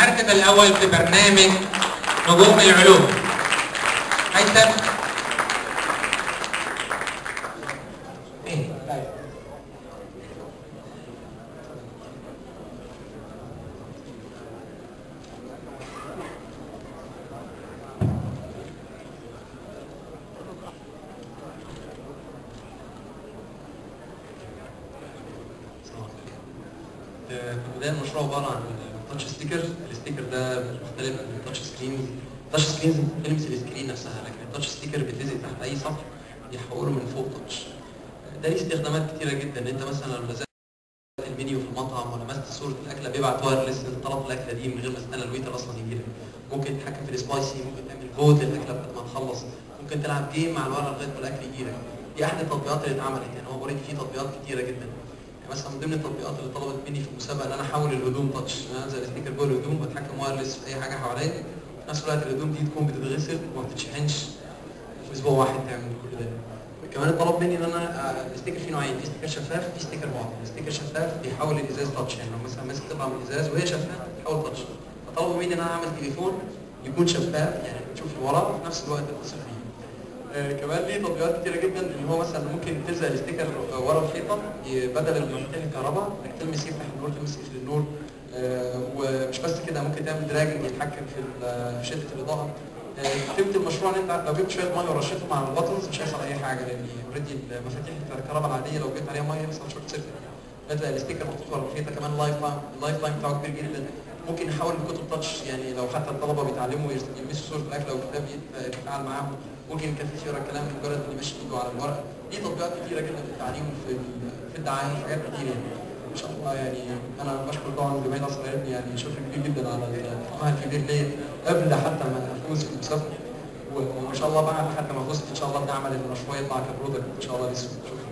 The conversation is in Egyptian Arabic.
المركز الاول في برنامج نجوم العلوم. هيثم. ايه طيب. في البداية المشروع عبارة عن touch sticker. ال sticker ده مختلف عن ال touch screen. ال touch screen بتلمس ال screen نفسها، لكن ال touch sticker بيتلزق تحت اي سطح يحوله من فوق touch. ده ليه استخدامات كتيرة جدا. انت مثلا لو لزقت المنيو في المطعم ولمست صوره الاكلة بيبعت wireless انت طلبت الاكلة دي من غير ما تستنى ال waiter اصلا يجي لك. ممكن تتحكم في ال spicy، ممكن تعمل vote للاكله بعد ما تخلص، ممكن تلعب game مع الورقة لغاية ما الاكل يجي لك. دي احد التطبيقات اللي اتعملت، يعني هو already في تطبيقات كتيرة جدا. مثلا من ضمن التطبيقات اللي طلبت مني في المسابقة ان انا احول الهدوم touch، ان انا انزل sticker جوه الهدوم واتحكم wireless في اي حاجة حواليا، في نفس الوقت الهدوم دي تكون بتتغسل وما بتتشحنش، في اسبوع واحد تعمل كل ده. كمان طلب مني ان انا ال sticker فيه نوعين، في sticker شفاف في sticker معتم. ال sticker شفاف بيحول الازاز touch، يعني لو مثلا ماسك قطعه من الازاز وهي شفافة بتتحول touch. فطلبوا مني ان انا اعمل تليفون يكون شفاف، يعني تشوف اللي وراه وفي نفس الوقت تتصل بيه. كمان ليه تطبيقات كتيرة جدا، اللي هو مثلا ممكن تلزق ال sticker ورا الحيطة بدل المفاتيح الكهرباء، انك تلمس يفتح النور، تلمس يقفل النور. ومش بس كده، ممكن تعمل dragging يتحكم في شده الاضاءة. قيمة المشروع ان انت لو جبت شوية مية ورشيتهم على ال buttons مش هيحصل اي حاجة، لان already المفاتيح الكهرباء العادية لو جبت عليها مية يحصل short circuit. لازق ال sticker محطوط ورا الحيطة. كمان ال life time بتاعه كبير جدا. ممكن نحول الكتب touch، يعني لو حتى الطلبة بيتعلموا يلمسوا صوره الاكلة والكتاب يتفاعل معاهم. ممكن الكفيف يقرا الكلام مجرد ان يمشي ايده على الورقة. دي تطبيقات كتيرة جدا في التعليم وفي الدعاية وحاجات كتير يعني. ان شاء الله يعني انا بشكر طبعا جمعية القصر العلمي، يعني شكر كبير جدا على الدعم الكبير ليا قبل حتى ما افوز في المسابقة، وان شاء الله بعد حتى ما فزت ان شاء الله بنعمل المشروع يطلع ك product ان شاء الله للسوق. شكرا.